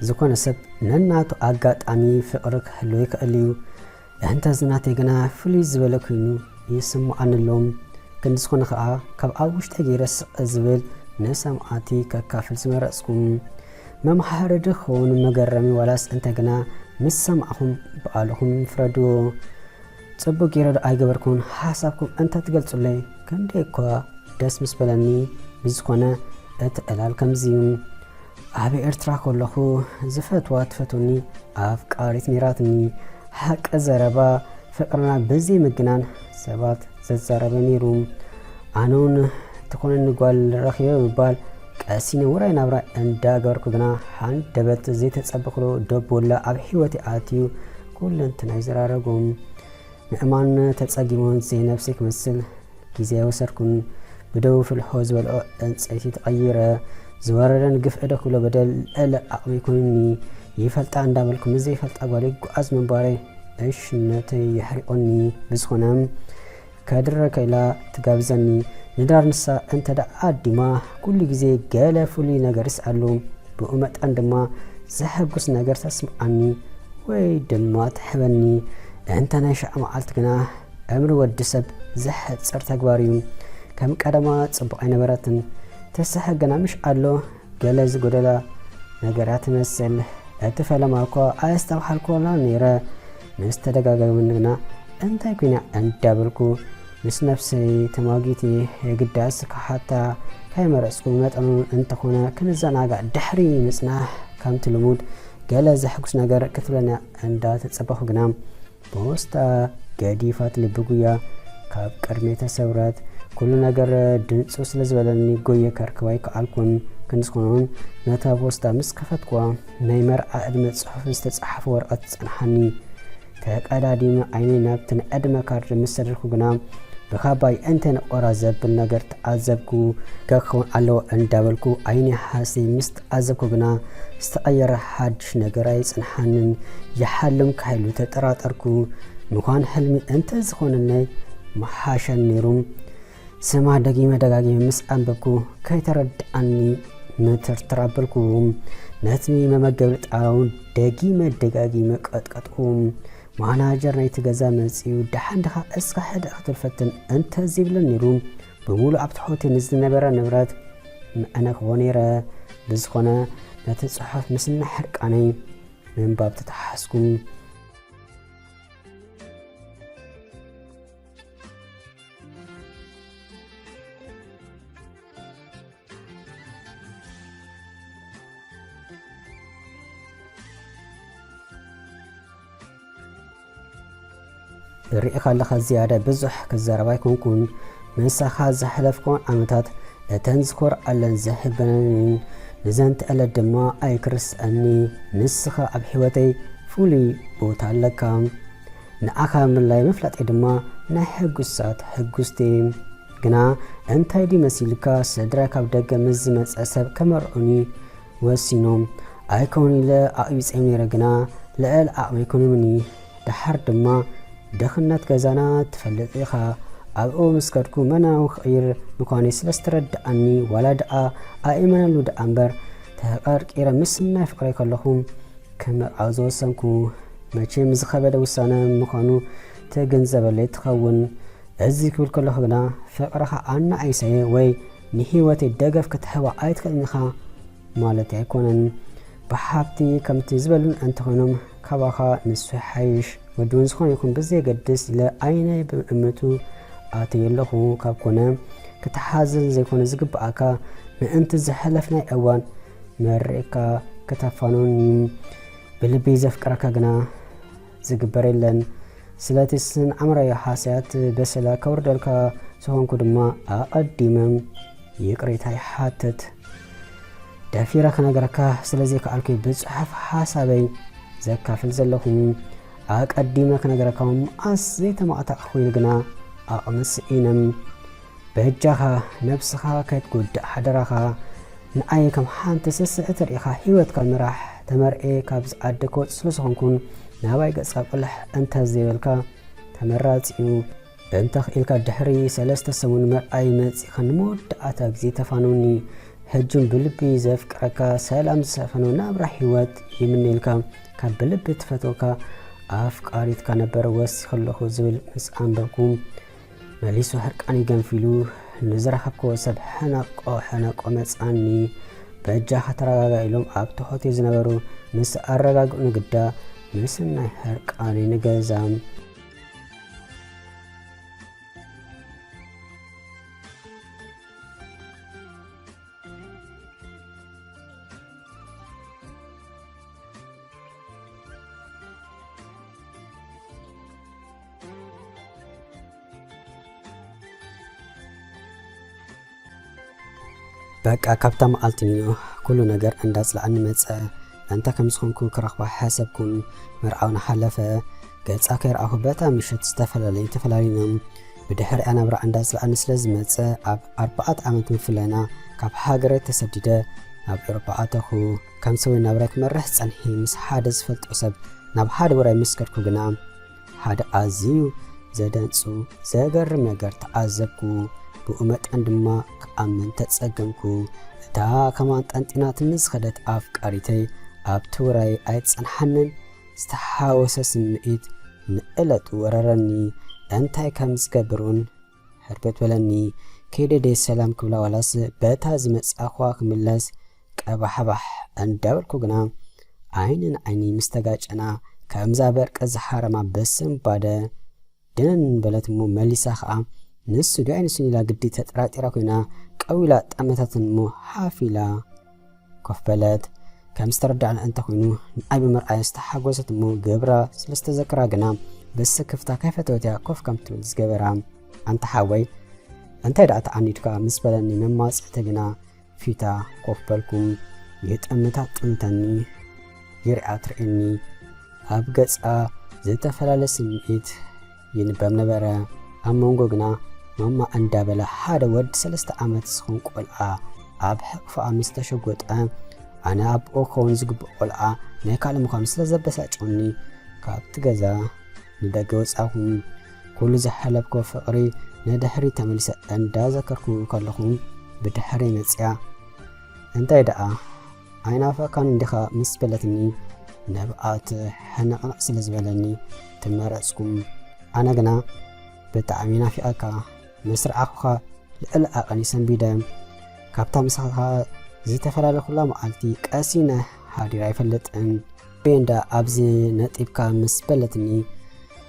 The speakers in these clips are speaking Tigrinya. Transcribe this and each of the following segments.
ዝኾነ ሰብ ነናቱ ኣጋጣሚ ፍቕሪ ክህልዎ ይኽእል እዩ። እንተ ዝናተይ ግና ፍልይ ዝበለ ኮይኑ ይስምዓኒ ኣሎ። ክንዲ ዝኾነ ኸኣ ካብ ኣብ ውሽጠይ ገይረ ስቕ ዝብል ንሰማዕቲ ከካፍል ዝመረጽኩ። መምሃሪ ዶ ክኸውን መገረሚ ዋላስ እንታይ ግና ምስ ሰማዕኹም ባዕልኹም ፍረድዎ። ጽቡቕ ገይረ ዶ ኣይገበርኩን? ሓሳብኩም እንተ ትገልጹለይ ክንደይ እኳ ደስ ምስ በለኒ። ብዝኾነ እቲ ዕላል ከምዚ እዩ። ኣብ ኤርትራ ከለኹ ዝፈትዋ ትፈትወኒ ኣፍቃሪት ነይራትኒ። ሓቂ ዘረባ ፍቕርና ብዘይ ምግናን ሰባት ዘዛረበ ነይሩ። ኣነ እውን ትኾነኒ ጓል ረኺበ ምባል ቀሲነ ውራይ ናብራ እንዳገበርኩ ግና ሓንደበት ዘይተጸበኽሎ ደቦላ ኣብ ህይወተይ ኣትዩ ኩለንትናይ ዘራረጎም። ምእማን ተጸጊሞን ዘይነብሰይ ክመስል ግዜ ኣይወሰድኩን። ብደው ፍልሖ ዝበልዖ ዕንጸይቲ ተቐይረ። ዝወረደን ግፍዒ ዶ ክብሎ በደል ልዕሊ ዓቕመይ ኮይኑኒ። ይፈልጣ እንዳበልኩ ምስ ዘይፈልጣ ጓል ይጓዓዝ ምንባረይ ዕሽነተይ የሕሪቖኒ። ብዝኾነ ከድረካ ኢላ ትጋብዘኒ። ንዳር ንሳ እንተ ደኣ ዓዲማ ኩሉ ግዜ ገለ ፍሉይ ነገር ይስኣሉ። ብኡ መጠን ድማ ዘሐጉስ ነገር ተስምዓኒ ወይ ድማ ትሕበኒ። እንተ ናይ ሽዓ መዓልቲ ግና ዕምሪ ወዲ ሰብ ዘሕጽር ተግባር እዩ። ከም ቀደማ ጽቡቕ ኣይነበረትን። ተስሕቅ ግና ምሽ ኣሎ ገለ ዝጎደላ ነገር እያ ትመስል። እቲ ፈለማ እኳ ኣየስተብሃልኩላን ነይረ። ምስ ተደጋገመኒ ግና እንታይ ኮይና እንዳበልኩ ምስ ነብሰይ ተማጊተ የግዳስ ክሓታ ከይመረጽኩ ብመጠኑ እንተኾነ ክንዘናጋዕ ድሕሪ ምጽናሕ ከምቲ ልሙድ ገለ ዘሕጉስ ነገር ክትብለኒ እንዳተጸበኹ ግና ብወስታ ገዲፋት ልቢ ጉያ ካብ ቅድመይ ተሰውረት። ኩሉ ነገር ድንጹ ስለ ዝበለኒ ጎየ ከርክባ ኣይከኣልኩን። ክንዲ ዝኾነ እውን ነታ ቦስታ ምስ ከፈትኩዋ ናይ መርዓ ዕድመ ጽሑፍ ዝተጻሕፈ ወረቐት ጸንሓኒ። ተቐዳዲመ ዓይነይ ናብቲ ናይ ዕድመ ካርድ ምስ ሰደድኩ ግና ብካባይ እንተ ነቆራ ዘብል ነገር ተዓዘብኩ። ገለ ክኸውን ኣለዎ እንዳበልኩ ዓይነይ ሃስየ ምስ ተዓዘብኩ ግና ዝተቐየረ ሓድሽ ነገር ኣይጸንሓንን። ይሓልም ካይሉ ተጠራጠርኩ። ምዃን ሕልሚ እንተ ዝኾነለይ ምሓሸኒ ነይሩ። ስማ ደጊመ ደጋጊመ ምስ ኣንበብኩ ከይተረድኣኒ ምትርትር ኣበልኩ። ነቲ መመገቢ ጣውላ እውን ደጊመ ደጋጊመ ቀጥቀጥኩ። ማናጀር ናይቲ ገዛ መጺኡ፣ "ደሓን ዲኻ? እስኻ ሕደእ ክትብል ፈትን" እንተ ዘይብለኒ ነይሩ፣ ብምሉእ ኣብቲ ሆቴል ንዝነበረ ንብረት ምዕነኽዎ ነይረ። ብዝኾነ፣ ነቲ ጽሑፍ ምስናይ ሕርቃነይ ምንባብ ተተሓሓዝኩ። ርኢኻ ኣለኻ ዝያዳ ብዙሕ ክዛረብ ኣይኮንኩን። ምሳኻ ዘሕለፍኩወን ዓመታት እተን ዝኮርዓለን ዘሕበነንን እየን። ንዘን ተዕለት ድማ ኣይክርስዐኒ። ንስኻ ኣብ ህይወተይ ፍሉይ ቦታ ኣለካ። ንዓኻ ምልላይ ምፍላጠይ ድማ ናይ ሕጉሳት ሕጉስቲ። ግና እንታይ ድዩ መሲልካ፣ ስድራይ ካብ ደገ ምስ ዝመጸ ሰብ ከመርዑኒ ወሲኖም። ኣይከውን ኢለ ኣቕቢጸዮም ነይረ፣ ግና ልዕሊ ዓቕመይ ኮይኖምኒ። ደሓር ድማ ድኽነት ገዛና ትፈልጥ ኢኻ። ኣብኡ ምስ ከድኩ መናዊ ክቕይር ምዃነይ ስለ ዝተረድኣኒ፣ ዋላ ደኣ ኣእመነሉ ደኣ እምበር፣ ተቐርቂረ ምስ ናይ ፍቕረይ ከለኹ ክምርዓው ዝወሰንኩ። መቸም ዝኸበደ ውሳነ ምዃኑ ትግንዘበለይ ትኸውን። እዚ ክብል ከለኹ ግና፣ ፍቕርኻ ኣናኣይሰየ ወይ ንህይወተይ ደገፍ ክትህባ ኣይትኽእልን ኢኻ ማለተይ ኣይኮነን። ብሓብቲ ከምቲ ዝበሉን እንተኾይኖም፣ ካባኻ ንሱ ይሓይሽ። ወዲ እውን ዝኾነ ይኹን ብዘየገድስ ኢለ ዓይነይ ብምእምቱ ኣትየ ኣለኹ። ካብ ኮነ፣ ክትሓዝን ዘይኮነ ዝግብኣካ ምእንቲ ዝሕለፍ ናይ እዋን መሪቕካ ክተፋንወኒ። ብልቢ ዘፍቅረካ ግና ዝግበር የለን። ስለቲ ስንዓምራዊ ሃሰያት በሰላ ከውርደልካ ዝኾንኩ ድማ ኣቐዲመ ይቕሬታ ይሓትት። ደፊረ ክነግረካ ስለ ዘይከኣልኩ ብጽሑፍ ሓሳበይ ዘካፍል ዘለኹ። ኣቐዲመ ክነግረካ መዓስ ዘይተማዕታዕኩ ኮይኑ ግና ዓቕሚ ስኢነ። በጃኻ ነብስኻ ከይትጎድእ ሓደራኻ። ንዓይ ከም ሓንቲ ስስዕቲ ርኢኻ ህይወትካ ምራሕ። ተመርዕየ ካብዚ ዓዲ ክወጽእ ስለ ዝኾንኩን ናባይ ገጽካ ቁልሕ እንተ ዘይበልካ ተመራጺ እዩ። እንተ ኽኢልካ ድሕሪ ሰለስተ ሰሙን መርዓይ መጺኻ ንመወዳእታ ግዜ ተፋነውኒ። ሕጂ ብልቢ ዘፍቅረካ፣ ሰላም ዝሰፈኖ ናብራ ህይወት ይምነየልካ። ካብ ብልቢ ትፈትወካ ኣፍቃሪትካ ነበር ወሲኸለኹ ዝብል ምስ ኣንበብኩ፣ መሊሱ ሕርቃነይ ገንፊሉ፣ ንዝረኸብክዎ ሰብ ሕነቆ ሕነቆ መጻኒ። በጃኻ ተረጋጋ ኢሎም ኣብቲ ሆቴል ዝነበሩ ምስ ኣረጋግኡ ንግዳ ምስናይ ሕርቃነይ ንገዛ። በቃ ካብታ መዓልቲ ንዮ ኩሉ ነገር እንዳጽላኣኒ መጸ። ኣንታ ከም ዝኾንኩ ክረኽባ ሓሰብኩን መርዓው ንሓለፈ ገጻ ከይረኣኹ በታ ምሸት ዝተፈላለዩ ተፈላለዩና። ብድሕሪኣ ናብራ እንዳጽላኣኒ ስለ ዝመጸ ኣብ ኣርባዕተ ዓመት ምፍላይና ካብ ሃገረይ ተሰዲደ ናብ ኤውሮጳ ኣተኹ። ከም ሰብኣዊ ናብራይ ክመርሕ ጸንሒ ምስ ሓደ ዝፈልጦ ሰብ ናብ ሓደ ውራይ ምስ ከድኩ ግና ሓደ ኣዝዩ ዘደንጹ ዘገርም ነገር ተዓዘብኩ። ብኡ መጠን ድማ ክኣምን ተጸገምኩ። እታ ከማን ጠንጢናትኒ ዝኸደት ኣፍቃሪተይ ኣብቲ ውራይ ኣይጸንሓንን። ዝተሓወሰ ስምዒት ንዕለቱ ወረረኒ። እንታይ ከም ዝገብር እውን ሕርበት በለኒ። ከይደ ደይ ሰላም ክብላ ዋላስ በታ ዝመጻእኳ ክምለስ ቀባሕባሕ እንዳበልኩ ግና ዓይኒ ንዓይኒ ምስ ተጋጨና ከምዛ በርቂ ዝሓረማ በስንባደ ድንን በለት እሞ መሊሳ ኸኣ ንሱ ዶ ኣይንሱን ኢላ ግዲ ተጠራጢራ ኮይና ቀዊላ ጠመታትን እሞ ሓፍ ኢላ ኮፍ በለት። ከም ዝተረዳእና እንተኾይኑ ንዓይ ብምርኣያ ዝተሓጎሰት እሞ ግብራ ስለ ዝተዘከራ ግና ብስክፍታ ከይፈተወት እያ ኮፍ ከም ትብል ዝገበራ። ኣንታ ሓወይ እንታይ ደኣ ተዓኒድካ ምስ በለኒ መማጽእቲ ግና ፊታ ኮፍ በልኩ። ይጥምታ ጥምተኒ፣ ይሪኣ ትርእየኒ። ኣብ ገጻ ዝተፈላለየ ስምዒት ይንበብ ነበረ። ኣብ መንጎ ግና ማማ እንዳበለ ሓደ ወዲ ሰለስተ ዓመት ዝኸውን ቆልዓ ኣብ ሕቕፍኣ ምስ ተሸጎጠ፣ ኣነ ኣቦኡ ክኸውን ዝግብኦ ቆልዓ ናይ ካልእ ምዃኑ ስለ ዘበሳጨወኒ ካብቲ ገዛ ንደገ ወጻኹ። ኩሉ ዝሓለፍኩዎ ፍቕሪ ንድሕሪት ተመሊሰ እንዳዘከርኩ ከለኹ ብድሕረይ መጺኣ፣ እንታይ ደኣ ኣይናፈቕካን እንዲኻ ምስ በለትኒ፣ ንብኣት ሕንቕንቕ ስለ ዝበለኒ ተመረጽኩ። ኣነ ግና ብጣዕሚ ናፊቐካ፣ ምስ ረኣኹኻ ልዕሊ ዓቐን ሰንቢደ። ካብታ ምሳኻ ዝተፈላለኹላ መዓልቲ ቀሲነ ሓዲረ ኣይፈልጥን። ቤንዳ ኣብዚ ነጢብካ ምስ በለትኒ፣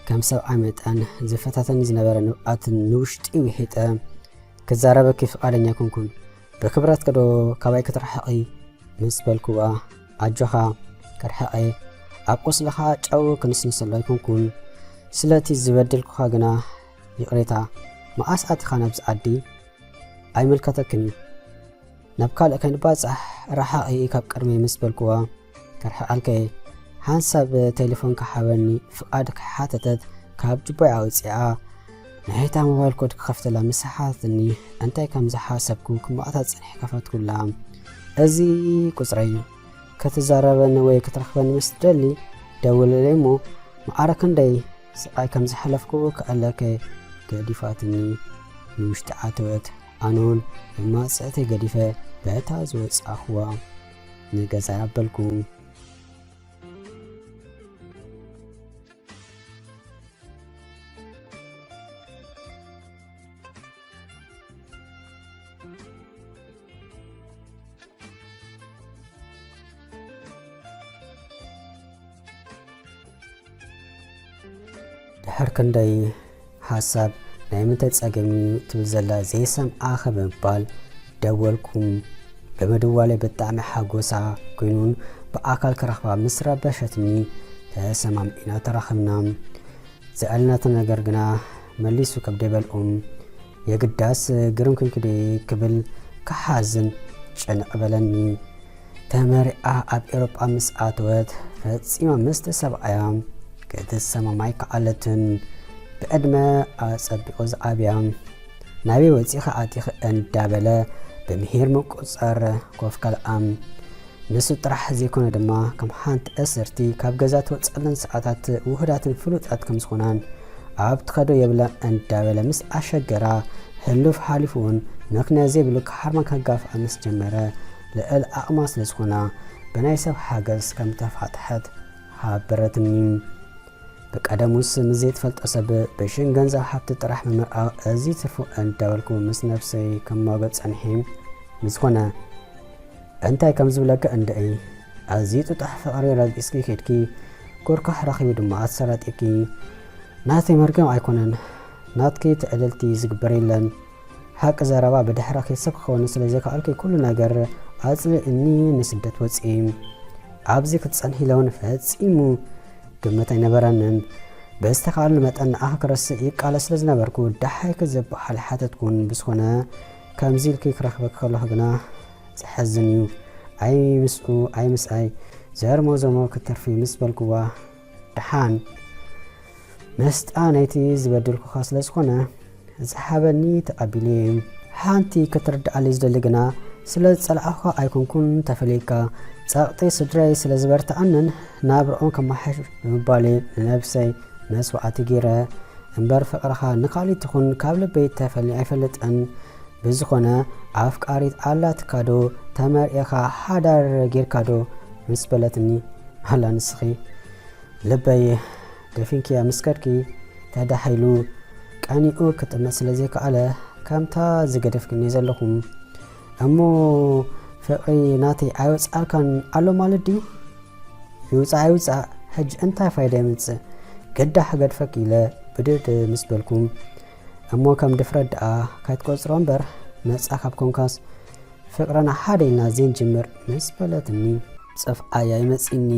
ከም ሰብኣይ መጠን ዝፈታተኒ ዝነበረ ንብኣት ንውሽጢ ውሒጠ። ክዛረበኪ ፍቓደኛ ኣይኮንኩን። ብክብረትኪ ዶ ካባይ ክትርሕቒ? ምስ በልክዋ፣ ኣጆኻ፣ ክርሕቕ እየ። ኣብ ቁስልኻ ጨው ክንስንሰሉ ኣይኮንኩን። ስለቲ ዝበደልኩኻ ግና ይቕሬታ። መኣስ ኣቲኻ ናብዚ ዓዲ? ኣይምልከተክን እዩ። ናብ ካልእ ከይንባጻሕ ርሓቒ ካብ ቅድመይ ምስ በልክዋ፣ ከርሕቐልከ እየ። ሓንሳብ ቴሌፎንካ ሃበኒ ፍቓድ ከይሓተተት ካብ ጅቦይ ኣውጺኣ ናይታ ሞባይል ኮድ ክኸፍተላ ምስ ሓተትኒ፣ እንታይ ከም ዝሓሰብኩ ክመቕታ ጸኒሐ ከፈትኩላ። እዚ ቁጽረይ እዩ። ክትዛረበኒ ወይ ክትረኽበኒ ምስ ትደሊ ደውልለይ እሞ፣ ማዕረ ክንደይ ስቓይ ከም ዝሓለፍኩ ክኣለከ ገዲፋትኒ ንውሽጢ ኣተወት። ኣነውን መማጽእተይ ገዲፈ በታ ዝወጻእኩዋ ንገዛይ ኣበልኩ። ድሕር ክንደይ ሓሳብ ናይ ምንታይ ጸገም እዩ ትብል ዘላ ዘይሰምዓ ብምባል ደወልኩ። ብምድዋለይ ብጣዕሚ ሓጎሳ ኮይኑን ብኣካል ክረኽባ ምስ ረበሸትኒ ተሰማሚዕና ተራኸብና። ዘዕለናቶ ነገር ግና መሊሱ ከብደይ በልዑ። የግዳስ ግርም ኮንኪ ድየ ክብል ክሓዝን ጭንቕ በለኒ። ተመሪዓ ኣብ ኤውሮጳ ምስ ኣተወት ፈጺማ ምስቲ ሰብኣያ ክትሰማማይ ከኣለትን። ብዕድመ ኣጸቢቑ ዝዓብያ። ናበይ ወጺኺ ኣቲኺ እንዳበለ ብምሂር ምቁጽጻር ኮፍ ከልኣ። ንሱ ጥራሕ ዘይኮነ ድማ ከም ሓንቲ እስርቲ ካብ ገዛ ትወጸለን ሰዓታት ውሁዳትን ፍሉጣት ከም ዝኾናን ኣብ ትኸዶ የብላን እንዳበለ ምስ ኣሸገራ ህሉፍ ሓሊፉ እውን ምኽንያት ዘይብሉ ክሓርማ ከጋፍኣ ምስ ጀመረ፣ ልዕል ዓቕማ ስለ ዝኾና፣ ብናይ ሰብ ሓገዝ ከም ተፋትሐት ሓበረትኒ። ብቀደሙስ ምስ ዘይትፈልጦ ሰብ ብሽም ገንዘብ ሃብቲ ጥራሕ ምምርዓው እዚ ትርፉ እንዳበልኩ ምስ ነብሰይ ከማጎት ጸኒሐ። ብዝኾነ፣ እንታይ ከም ዝብለካ እንድዒ፣ ኣዝዩ ጥጡሕ ፍቕሪ ረጊጽኪ ኬድኪ፣ ኩርኳሕ ረኺቡ ድማ ኣሰራጢኪ። ናተይ መርገም ኣይኮነን፣ ናትኪ ትዕድልቲ ዝግበር የለን። ሓቂ ዘረባ ብድሕረኺ ሰብ ክኸውን ስለ ዘይከኣልኩ ኩሉ ነገር ኣጽሊእኒ ንስደት ወጺኤ። ኣብዚ ክትጸንሒ ኢለ እውን ፈጺሙ ግምት ኣይነበረንን። ብዝተኻእለኒ መጠን ንኣኺ ክርስእ ይቃለስ ስለ ዝነበርኩ ደሓይኪ ዝበሃል ሓተትኩን። ብዝኾነ ከምዚ ኢልኪ ክረኽበኪ ከለኹ ግና ዘሕዝን እዩ። ኣይ ምስኡ ኣይ ምስኣይ ዘርሞዘሞ ክትተርፊ ምስ በልኩዋ ደሓን መስጣ ናይቲ ዝበደልኩኻ ስለ ዝኾነ ዝሃበኒ ተቐቢለ። ሓንቲ ክትርድኣለይ ዝደሊ ግና፣ ስለ ዝጸላእኹኻ ኣይኮንኩን ተፈልየካ። ጸቕጢ ስድራይ ስለ ዝበርትዓንን ናብርኦም ከመሓሽ ብምባለይ ንነብሰይ መስዋዕቲ ገይረ። እምበር ፍቕርኻ ንኻልእ ትኹን ካብ ልበይ ተፈልየ ኣይፈልጥን። ብዝኾነ ኣፍቃሪት ኣላትካ ዶ ተመርዒኻ ሓዳር ጌርካ ዶ ምስ በለትኒ፣ ኣላ ንስኺ ልበይ ደፊንክያ ምስ ከድኪ ተዳሒሉ ቀኒኡ ክጥመት ስለ ዘይከኣለ ከምታ ዝገደፍክኒ ዘለኹ። እሞ ፍቕሪ ናተይ ኣይወጽኣልካን ኣሎ ማለት ድዩ? ይውጻእ ኣይውጻእ ሕጂ እንታይ ፋይዳ የምጽእ? ግዳ ክገድፈኪ ኢለ ብድድ ምስ በልኩ፣ እሞ ከም ድፍረት ደኣ ካይትቆጽሮ እምበር ነጻ ካብ ኮንካስ ፍቕርና ሓደ ኢልና ዘይንጅምር ምስ በለትኒ፣ ጽፍዓያ ይመጺኒ።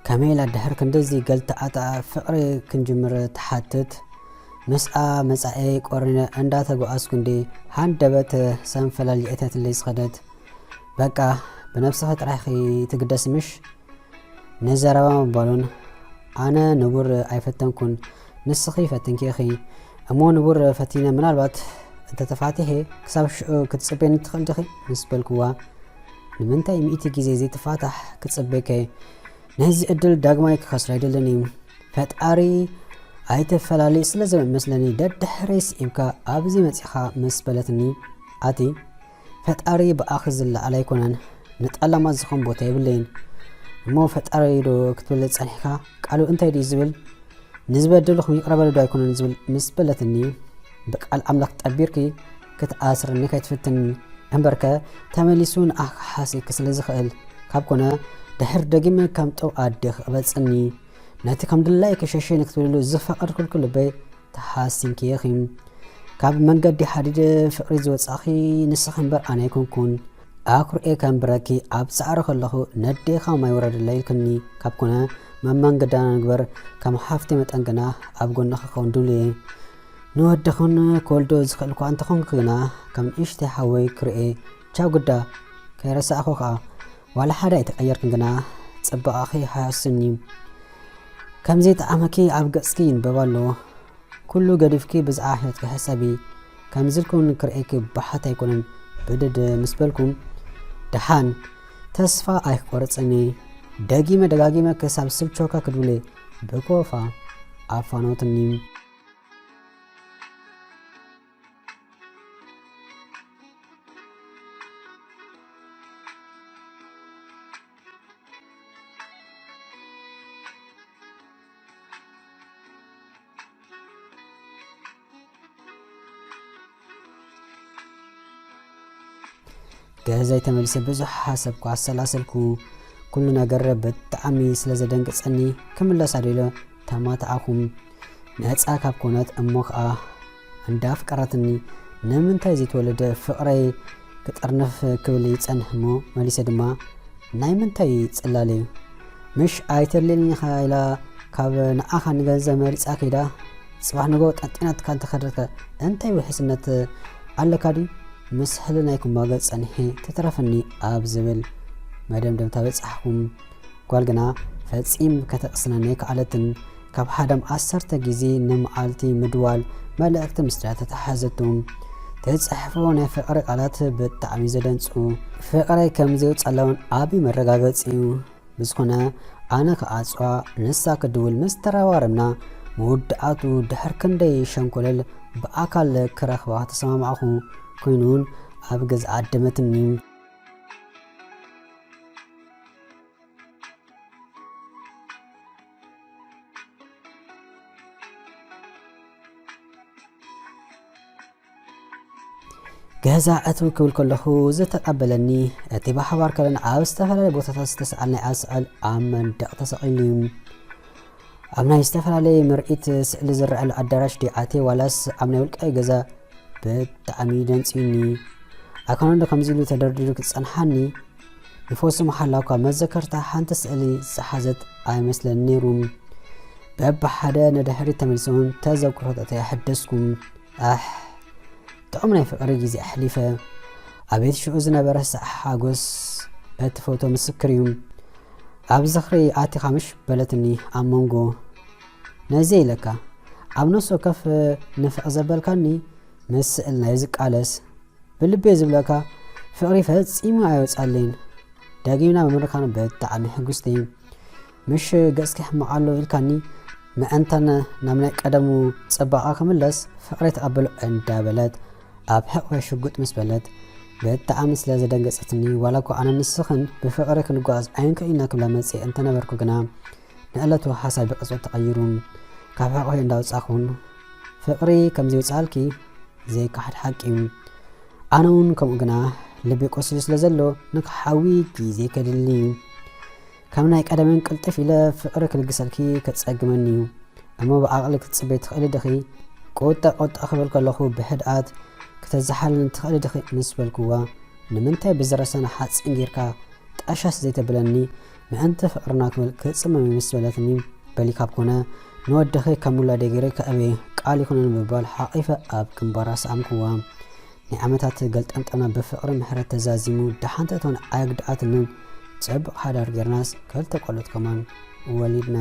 ከመይ ኢላ ድሕሪ ክንድዚ ገልተኣታ ፍቕሪ ክንጅምር ትሓትት? ምስኣ መጻኤ ቆሪነ እንዳተጓዓዝኩ እንዲ ሃንደበት ሰንፈላል የእተትለይ ዝኸደት። በቃ ብነብስኺ ጥራሕኺ ትግደሲ ምሽ? ንዘረባ ምባሉን ኣነ ንቡር ኣይፈተንኩን፣ ንስኺ ፈቲንኪ ኢኺ። እሞ ንቡር ፈቲነ ምናልባት እንተተፋቲሐ ክሳብ ሽዑ ክትጽበየኒ ትኽእል ዲኺ? ምስ በልኩዋ፣ ንምንታይ ሚእቲ ግዜ ዘይትፋታሕ ክጽበየከ? ነዚ ዕድል ዳግማይ ክኸስሮ ኣይደልን እዩ። ፈጣሪ ኣይተፈላለዩ ስለ ዘመስለኒ ደድሕረይ ስዒብካ ኣብዚ መጺኻ ምስ በለትኒ፣ ኣቲ ፈጣሪ ብኣኺ ዝለዓል ኣይኮነን፣ ንጠላማት ዝኾን ቦታ የብለይን። እሞ ፈጣሪ ዶ ክትብል ጸኒሕካ? ቃሉ እንታይ ድዩ ዝብል? ንዝበደልኹም ይቕረ በሉ ዶ ኣይኮነን ዝብል ምስ በለትኒ፣ ብቃል ኣምላኽ ጠቢርኪ ክትኣስርኒ ከይትፍትኒ፣ እምበርከ ተመሊሱ ንኣኻ ሓሲብኪ ስለ ዝኽእል፣ ካብ ኮነ ድሕር ደጊመ ከም ጡብ ኣዴ ክቕበጽኒ፣ ነቲ ከም ድላይኪ ሸሸኒ ክትብልሉ ዝፈቐድኩልኪ ልበይ ተሓሲምኪ ኢኺ። ካብ መንገዲ ሓዲደ ፍቕሪ ዝወጻእኺ ንስኺ እምበር ኣነ ኣይኮንኩን። ኣኩርኤ ከንብረኪ ኣብ ጻዕሪ ከለኹ ነዴኻ ማይ ውረድለይ ኢልክኒ ካብ ኮነ መመንገዳና ንግበር። ከም ሓፍቲ መጠን ግና ኣብ ጎንኺ ክኸውን ድሉየ። ንወድኽን ክወልዶ ዝኽእል እኳ እንተኾንኩ ግና ከም ንእሽተይ ሓወይ ክርኤ። ቻው ግዳ ከይረሳእኹ ከኣ። ዋላ ሓደ ኣይተቐየርክን ግና ጽባቐኺ ሓስኒ። ከም ዘይጠዓመኪ ኣብ ገጽኪ ይንበብ ኣሎ። ኩሉ ገዲፍኪ ብዛዕባ ሕይወትኪ ሕሰቢ። ከምዚ ኢልኩን ክርእየኪ ባሓት ኣይኮነን። ብድድ ምስ በልኩም፣ ደሓን ተስፋ ኣይክቆርጽን እየ። ደጊመ ደጋጊመ ክሳብ ስልቸወካ ክድውል እየ። ብኮፋ ኣፋነወትኒ። ገዛይ ተመሊሰ ብዙሕ ሓሰብኩ፣ ኣሰላሰልኩ። ኩሉ ነገር ብጣዕሚ ስለ ዘደንገጸኒ ክምለስ ኣደይለ ተማትኣኹ። ነጻ ካብ ኮነት እሞ ከኣ እንዳፍቀረትኒ ንምንታይ ዘይትወልድ ፍቕረይ ክጥርንፍ ክብል ይጸንሕ እሞ መሊሰ ድማ ናይ ምንታይ ጽላል እዩ? ምሽ ኣይተልልኒ ኢኻ ኢላ ካብ ንዓኻ ንገንዘብ መሪጻ ከይዳ ጽባሕ ንጎ ጠንጢናትካ እንተኸደትካ እንታይ ውሕስነት ኣለካ ድዩ? ምስ ሕልናይ ክማገጽ ጸኒሐ ትትረፍኒ ኣብ ዝብል መደምደምታ በጻሕኩም። ጓል ግና ፈጺም ከተቕስነኒ ኣይከኣለትን። ካብ ሓደም ዓሰርተ ግዜ ንመዓልቲ ምድዋል መልእኽቲ ምስ ድያ ተተሓዘቱ። ትጽሕፎ ናይ ፍቕሪ ቃላት ብጣዕሚ ዘደንጹ። ፍቕረይ ከም ዘይውጻላውን ዓቢ መረጋገጺ እዩ። ብዝኾነ ኣነ ክኣጽዋ ንሳ ክድውል ምስ ተረባረብና፣ መወዳእቱ ድሕር ክንደይ ሸንኮለል ብኣካል ክረኽባ ተሰማማዕኹ። ኮይኑ እውን ኣብ ገዛ ዓደመትኒ። ገዛ እትው ክብል ከለኹ ዝተቐበለኒ፣ እቲ ብሓባር ከለና ኣብ ዝተፈላለየ ቦታታት ዝተሰኣልናዮ ስዕሊ ኣብ መንደቕ ተሰቒሉ እዩ። ኣብ ናይ ዝተፈላለየ ምርኢት ስእሊ ዝረኣሉ ኣዳራሽ ድዩ ኣትየ ዋላስ ኣብ ናይ ውልቃዊ ገዛ? ብጣዕሚ ደንጽዩኒ። ኣይኮነን ዶ ከምዚ ኢሉ ተደርዲሩ ክጸንሓኒ? ንፈውሲ መሓላ እኳ መዘከርታ ሓንቲ ስእሊ ዝሓዘት ኣይመስለን ነይሩ። በብሓደ ንድሕሪት ተመሊሰ እውን ተዘክሮታተይ ኣሐደስኩ። ኣሕ፣ ጥዑም ናይ ፍቕሪ ግዜ ኣሕሊፈ። ኣቤት ሽዑ ዝነበረ ሳዕ ሓጎስ እቲ ፎቶ ምስክር እዩ። ኣብ ዝኽሪ ኣቲኻ ምሽ በለትኒ ኣብ መንጎ። ነዚ ኢለካ ኣብ ነፍሲ ወከፍ ንፍቕ ዘበልካኒ ምስ ስእሊ ናይ ዝቃለስ። ብልቤ ዝብለካ ፍቕሪ ፈጺሙ ኣይወጻለይን። ደጊምና ብምርካብና ብጣዕሚ ሕጉስቲ። ምሽ ገጽኪ ሕማቕ ኣሎ ኢልካኒ፣ ምእንታን ናብ ናይ ቀደሙ ጽባቐ ክምለስ ፍቕረይ ተቐበሎ እንዳበለት ኣብ ሕቕፈይ ሽጉጥ ምስ በለት ብጣዕሚ ስለ ዘደንገጸትኒ፣ ዋላ እኳ ኣነን ንስኽን ብፍቕሪ ክንጓዓዝ ኣይንክእል ኢና ክብላ መጽየ እንተነበርኩ ግና፣ ንዕለቱ ሓሳብ ብቕጽበት ተቐይሩ። ካብ ሕቕፈይ እንዳወጻኹን ፍቕሪ ከም ዘይውጻልኪ ዘይከሓድ ሓቂ እዩ። ኣነ እውን ከምኡ ግና ልቢ ቆሲሉ ስለ ዘሎ ንክሓዊ ግዜ ከድሊ እዩ። ከም ናይ ቀደመን ቅልጥፍ ኢለ ፍቕሪ ክልግሰልኪ ከጸግመኒ እዩ። እሞ ብዓቕሊ ክትጽበይ ትኽእሊ ድኺ? ቁጠ ቁጠ ክብል ከለኹ ብህድኣት ክተዘሓልኒ ትኽእሊ ድኺ? ምስ በልክዋ፣ ንምንታይ ብዝረሰነ ሓጺን ጌርካ ጠሸስ ዘይተብለኒ? ምእንቲ ፍቕርና ክብል ክጽመም ምስ በለትኒ፣ በሊ ካብ ኮነ ንወድኺ ከም ውላደይ ገይረ ከእብየ ቃል ይኹነኒ ብምባል ሓቒፈ ኣብ ግንባራ ሰኣምክዋ። ናይ ዓመታት ገልጠምጠምና ብፍቕሪ ምሕረት ተዛዚሙ ደሓን ትእቶን ኣየግድኣትንን። ጽቡቕ ሓዳር ጌርናስ ክልተ ቆልዑት ከማን ወሊድና።